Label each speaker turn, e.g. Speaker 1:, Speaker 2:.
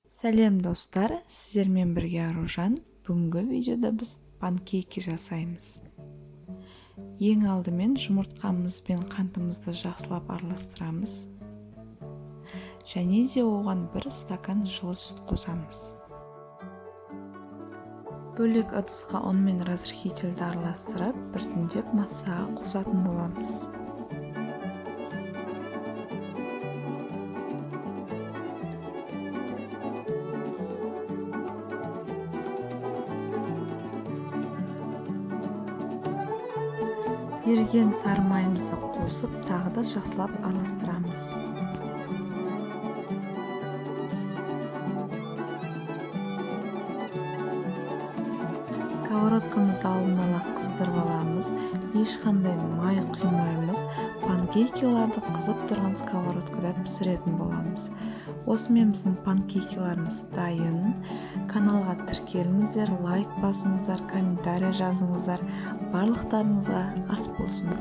Speaker 1: Сәлем, достар! Сіздермен бірге Аружан. Бүгінгі видеода біз панкейки жасаймыз. Ең алдымен жұмыртқамыз бен қантымызды жақсылап араластырамыз. Және де оған 1 стакан жылы сүт қосамыз. Бөлек ыдысқа ұн мен разрыхительді араластырып, біртіндеп массаға қосатын боламыз. Еріген сары майымызды қосып, тағы да жақсылап араластырамыз. Сковородкамызды алдын ала қыздырып аламыз. Ешқандай май құймаймыз. Панкейкиларды қызып тұрған сковородкада пісіретін боламыз. Осымен біздің панкейкиларымыз дайын. Каналға тіркеліңіздер, лайк басыңыздар, комментарий жазыңыздар. Барлықтарыңызға ас болсын.